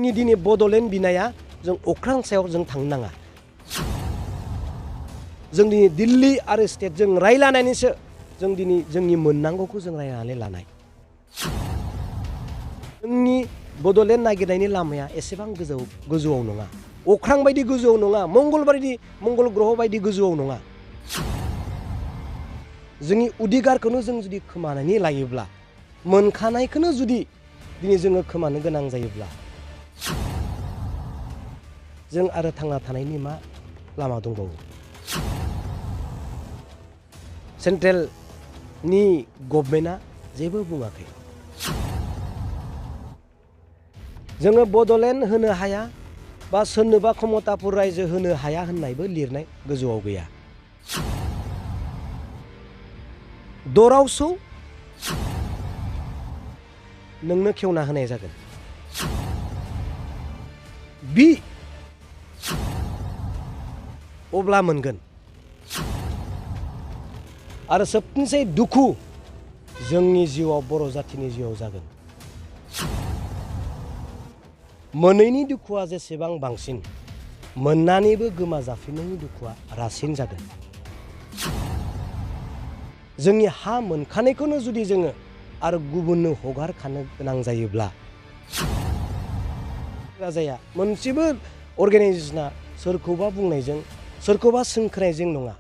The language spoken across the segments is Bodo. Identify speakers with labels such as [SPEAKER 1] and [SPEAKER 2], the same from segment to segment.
[SPEAKER 1] जोंनि दिनै बड'लेण्ड बिनाया जों अख्रां सायाव जों थांनो नाङा। जों दिनै दिल्ली आरो स्टेट जों रायलायनानैसो जों दिनै जोंनि मोननांगौखौ जों रायलायनानै लानाय। जोंनि बड'लेण्ड नागिरनायनि लामाया एसेबां गोजौआव नङा। अख्रां बायदि गोजौआव नङा, मंगल ग्रह बायदि गोजौआव नङा। जोंनि उदिगारखौनो जों जुदि खोमानानै लायोब्ला, मोनखानायखौनो जुदि दिनै जोङो खोमानो गोनां जायोब्ला, जों आरो थांना थानायनि मा लामा दंबावो? सेन्ट्रेलनि गभर्नमेन्टआ जेबो बुङाखै। जोङो बड'लेण्ड होनो हाया बा सोरनोबा क्षमतापुर रायजो होनो हाया होननायबो लिरनाय गोजौआव गैया। दरावसौ नोंनो खेवना होनाय जागोन। बि अब्ला मोनगोन। आरो सबनिसाय दुखु जोंनि जिउआव, बर' जाथिनि जिउआव जागोन। मोनैनि दुखुआ जेसेबां बांसिन, मोननानैबो गोमा जाफिननायनि दुखुआ रासिन जागोन। जोंनि हा मोनखानायखौनो जुदि जोङो आरो गुबुननो हगारखानो गोनां जायोब्ला, राजाया मोनसेबो अर्गेनाइजेसना सोरखौबा बुंनायजों, सोरखौबा सोंख्रायजों नङा।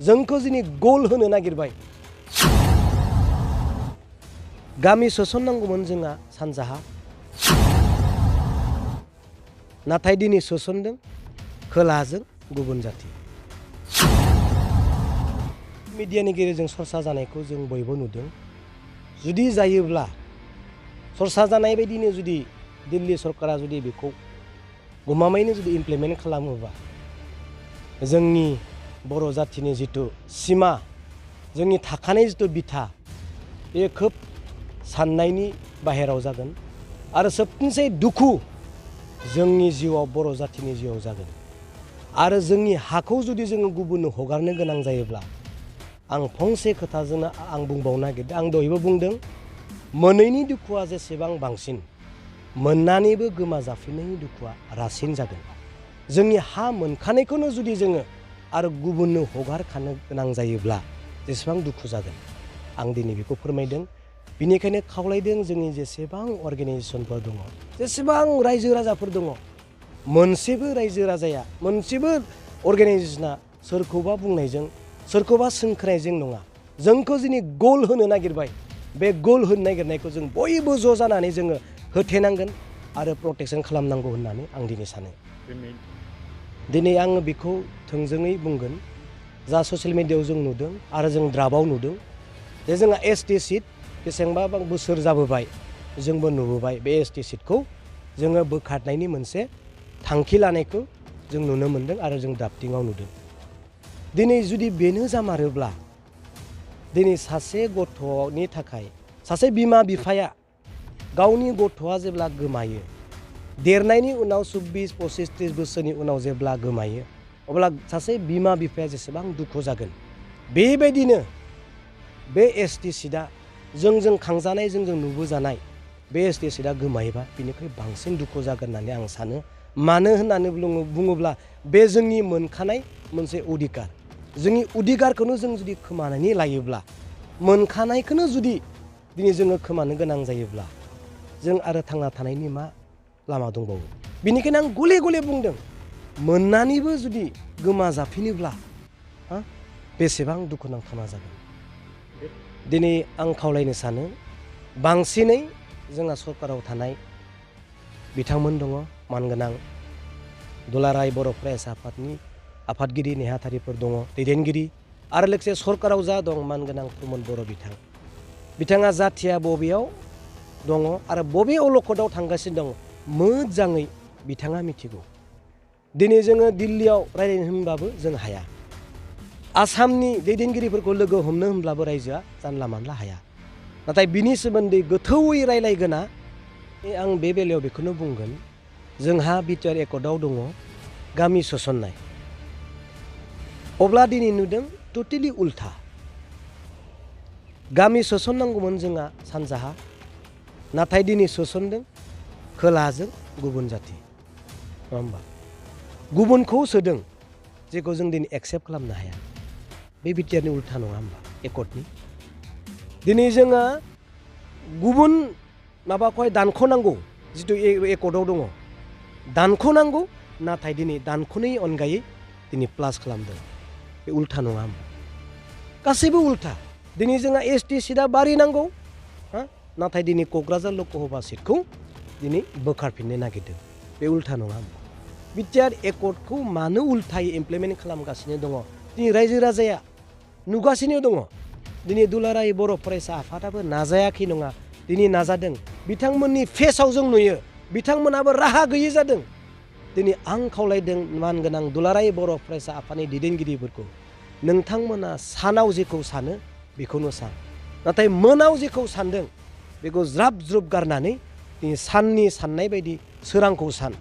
[SPEAKER 1] जोंखौ दिनै गल होनो नागिरबाय। गामि सोसननांगौमोन जोंहा सानजाहा, नाथाय दिनै सोसनदों खोलाजों गुबुन जाथि। मिडियानि गेजेरजों सरसा जानायखौ जों बयबो नुदों। जुदि जायोब्ला, सरसा जानाय बायदिनो जुदि दिल्ली सरकारा जुदि बेखौ गमामायैनो जुदि इमप्लिमेन्ट खालामोबा, जोंनि बर' जाथिनि जिथु सिमा, जोंनि थाखानाय जिथु बिथा, बे खोब साननायनि बाहेराव जागोन। आरो सबनिसाय दुखु जोंनि जिउआव, बर' जाथिनि जिउआव जागोन। आरो जोंनि हाखौ जुदि जोङो गुबुननो हगारनो गोनां जायोब्ला, आं फंसे खोथाजोंनो आं बुंबावनो नागिरदों। आं दहायबो बुंदों, मोनैनि दुखुआ जेसेबां बांसिन, मोननानैबो गोमा जाफिननायनि दुखुआ रासिन जागोन। जोंनि हा मोनखानायखौनो जुदि जोङो आरो गुबुननो हगारखानो गोनां जायोब्ला जेसेबां दुखु जागोन, आं दिनै बेखौ फोरमायदों। बिनिखायनो खावलायदों, जोंनि जेसेबां अर्गेनाइजेसनफोर दङ, जेसेबां रायजो राजाफोर दङ, मोनसेबो रायजो राजाया, मोनसेबो अर्गेनाइजेसना सोरखौबा बुंनायजों, सोरखौबा सोंख्रायजों नङा। जोंखौ दिनै गल होनो नागिरबाय। बे गल होनो नागिरनायखौ जों बयबो ज' जानानै जोङो होथेनांगोन आरो प्रटेकसन खालामनांगौ होननानै आं दिनै सानो। दिनै आङो बेखौ थोंजोङै बुंगोन, जा ससियेल मिडियायाव जों नुदों आरो जों द्राफ्टआव नुदों, जे जोंहा ST सिट बेसेबांबा बोसोर जाबोबाय, जोंबो नुबोबाय। बे ST सिटखौ जोङो बोखारनायनि मोनसे थांखि लानायखौ जों नुनो मोनदों आरो जों द्राफ्टिंआव नुदों। दिनै जुदि बेनो जामारोब्ला, दिनै सासे गथ'नि थाखाय सासे बिमा बिफाया गावनि गथ'आ जेब्ला गोमायो, देरनायनि उनाव 24-25-30 बोसोरनि उनाव जेब्ला गोमायो, अब्ला सासे बिमा बिफाया जेसेबां दुखु जागोन, बेबायदिनो बे ST सिटआ जोंजों खांजानाय, जोंजों नुबोजानाय बे ST सिटआ गोमायोबा बिनिख्रुइ बांसिन दुखु जागोन होननानै आं सानो। मानो होननानै बुङोब्ला, बे जोंनि मोनखानाय मोनसे अधिकार। जोंनि अधिकारखौनो जों जुदि खोमानानै लायोब्ला, मोनखानायखौनो जुदि दिनै जोङो खोमानो गोनां जायोब्ला, जों आरो थांना थानायनि मा लामा दंबावो? बिनिखायनो आं गले गले बुंदों, मोननानैबो जुदि गोमा जाफिनोब्ला बेसेबां दुखुनांथावना जागोन। दिनै आं खावलायनो सानो, बांसिनै जोंहा सरकाराव थानाय बिथांमोन दङ, मानगोनां दुलाराय बर' फरायसा आफादनि आफादगिरि नेहाथारिफोर दङ, दैदेनगिरि, आरो लोगोसे सरकाराव जा दं मानगोनां प्रमद बर' बिथाङा जाथिया बबेयाव दङ आरो बबे अलखदाव थांगासिनो दङ, मोजाङै बिथाङा मिथिगौ। दिनै जोङो दिल्लीयाव रायज्लायनो होनब्लाबो जों हाया। आसामनि दैदेनगिरिफोरखौ लोगो हमनो होनब्लाबो रायजोआ जानला मानला हाया। नाथाय बिनि सोमोन्दै गोथौयै रायज्लायगोना, आं बे बेलायाव बेखौनो बुंगोन, जोंहा बिटिआर एकर्डआव दङ गामि सोसननाय। अब्ला दिनै नुदों टटेलि उल्था। गामि सोसननांगौमोन जोंहा सानजाहा, नाथाय दिनै सोसनदों खोलाजों गुबुन जाति नङा होमबा गुबुनखौ सोदों जेखौ जों दिनै एक्सेप्ट खालामनो हाया बे बिटिआरनि उल्था नङा होमबा एकर्डनि दिनै जोङो गुबुन माबाखौहाय दानख'नांगौ जिथु एकर्डआव दङ दानख'नांगौ नाथाय दिनै दानख'नायनि अनगायै दिनै प्लास खालामदों बे उल्था नङा होमबा गासैबो उल्था दिनै जोंहा एसटि सिटआ बारिनांगौ नाथाय दिनै क'क्राझार लकसभा सिटखौ दिनै बोखारफिननो नागिरदों बे उल्था नङा होमबा बिटिआर एकर्डखौ मानो उल्थायै इमप्लिमेन्ट खालामगासिनो दङ दिनै रायजो राजाया नुगासिनो दङ दिनै दुलाराय बर' फरायसा आफादाबो नाजायाखै नङा दिनै नाजादों बिथांमोननि फेसआव जों नुयो बिथांमोनाबो राहा गैयै जादों दिनै आं खावलायदों मानगोनां दुलाराय बर' फरायसा आफादनि दैदेनगिरिफोरखौ नोंथांमोना सानाव जेखौ सानो बेखौनो सान नाथाय मोनाव जेखौ सानदों बेखौ ज्राब ज्रुब गारनानै दिनै साननि साननाय बायदि सोरांखौ सान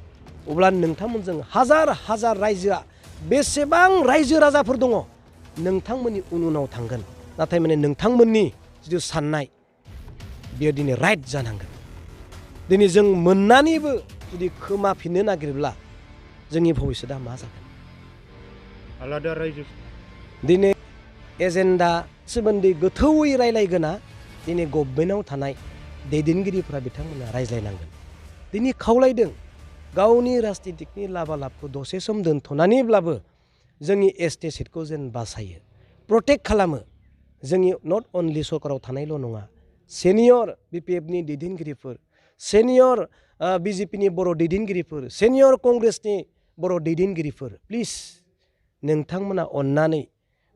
[SPEAKER 1] अब्ला नोंथांमोनजों हाजार हाजार रायजोआ बेसेबां रायजो राजाफोर दङ नोंथांमोननि उनाव थांगोन नाथाय माने नोंथांमोननि जिथु साननाय बेयो दिनै राइट जानांगोन दिनै जों मोननानैबो जुदि खोमाफिननो नागिरोब्ला जोंनि भबिष्यतआ मा जागोन
[SPEAKER 2] आलादा रायजो
[SPEAKER 1] दिनै एजेन्डा सोमोन्दै गोथौयै रायलायगोना दिनै गभर्नमेन्टआव थानाय दैदेनगिरिफोरा बिथांमोना रायज्लायनांगोन दिनै खावलायदों गावनि राजनितिकनि लाबा लाबखौ दसे सम दोनथ'नानैब्लाबो जोंनि एसटि सिटखौ जेन बासायो प्रटेक्ट खालामो जोंनि नट अनलि सरकाराव थानायल' नङा सेनियर बिपिएफनि दैदेनगिरिफोर सेनियर बिजेपिनि बर' दैदेनगिरिफोर सेनियर कंग्रेसनि बर' दैदेनगिरिफोर प्लिज नोंथांमोना अननानै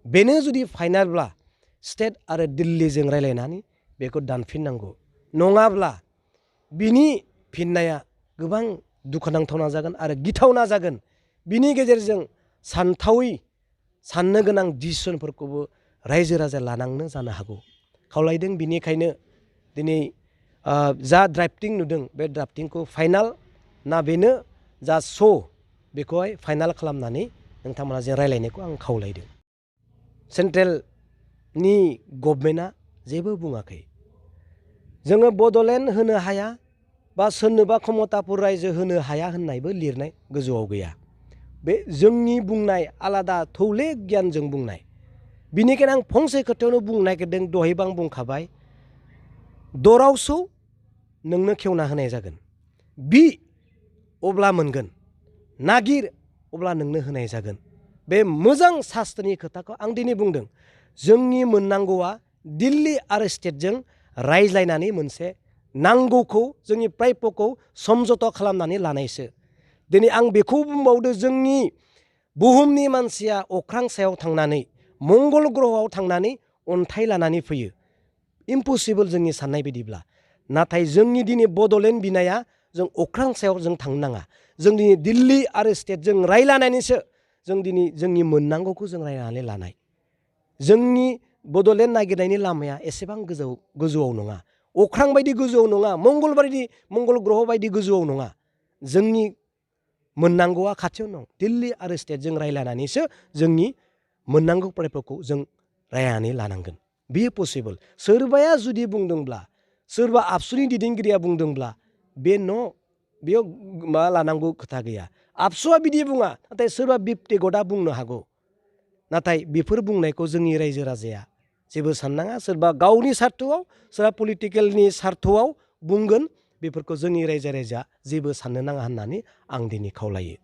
[SPEAKER 1] बेनो जुदि फाइनालब्ला स्टेट आरो दिल्लीजों रायलायनानै बेखौ दानफिननांगौ नङाब्ला बिनि फिननाया गोबां दुखुनांथावना जागोन आरो गिथावना जागोन बिनि गेजेरजों सानथावै साननो गोनां डिसिसनफोरखौबो रायजो राजा लानांनो जानो हागौ खावलायदों बिनिखायनो दिनै जा ड्राफ्टिं नुदों बे ड्राफ्टिंखौ फाइनाल ना बेनो जा श' बेखौहाय फाइनाल खालामनानै नोंथांमोना जे रायलायनायखौ आं खावलायदों सेन्ट्रेलनि गभर्नमेन्टआ जेबो बुङाखै जोङो बड'लेण्ड होनो हाया बा सोरनोबा क्षमतापुर रायजो होनो हाया होननायबो लिरनाय गोजौआव गैया बे जोंनि बुंनाय आलादा थौले गियानजों बुंनाय बिनिखायनो आं फंसे खोथायावनो बुंनो नागिरदों दहायबो आं बुंखाबाय दरावसौ नोंनो खेवना होनाय जागोन बि अब्ला मोनगोन नागिर अब्ला नोंनो होनाय जागोन बे मोजां सास्त्रनि खोथाखौ आं दिनै बुंदों जोंनि मोननांगौआ दिल्ली आरो स्टेटजों रायज्लायनानै मोनसे नांगौखौ जोंनि प्रायप'खौ समझौता खालामनानै लानायसो दिनै आं बेखौ बुंबावदो जोंनि बुहुमनि मानसिया अख्रां सायाव थांनानै मंगल ग्रहआव थांनानै अन्थाइ लानानै फैयो इम्पसिबोल जोंनि साननाय बायदिब्ला नाथाय जोंनि दिनै बड'लेण्ड बिनाया जों अख्रां सायाव जों थांनो नाङा जों दिनै दिल्ली आरो स्टेटजों रायलायनानैसो जों दिनै जोंनि मोननांगौखौ जों रायनानै लानाय जोंनि बड'लेण्ड नागिरनायनि लामाया एसेबां गोजौआव नङा अख्रां बायदि गोजौआव नङा मंगल ग्रह बायदि गोजौआव नङा जोंनि मोननांगौआ खाथियाव दं दिल्ली आरो स्टेटजों रायलायनानैसो जोंनि मोननांगौ प्रायप'खौ जों रायनानै लानांगोन बेयो पसिबोल सोरबाया जुदि बुंदोंब्ला सोरबा आबसुनि दैदेनगिरिया बुंदोंब्ला बे बेयाव मा लानांगौ खोथा गैया आबसुआ बिदि बुङा नाथाय सोरबा बिबटेगतआ बुंनो हागौ नाथाय बेफोर बुंनायखौ जोंनि रायजो राजाया जेबो साननाङा सोरबा गावनि सार्थआव सोरबा पलिटिकेलनि सार्थआव बुंगोन बेफोरखौ जोंनि रायजो राजाया जेबो साननो नाङा होननानै आं दिनै खावलायो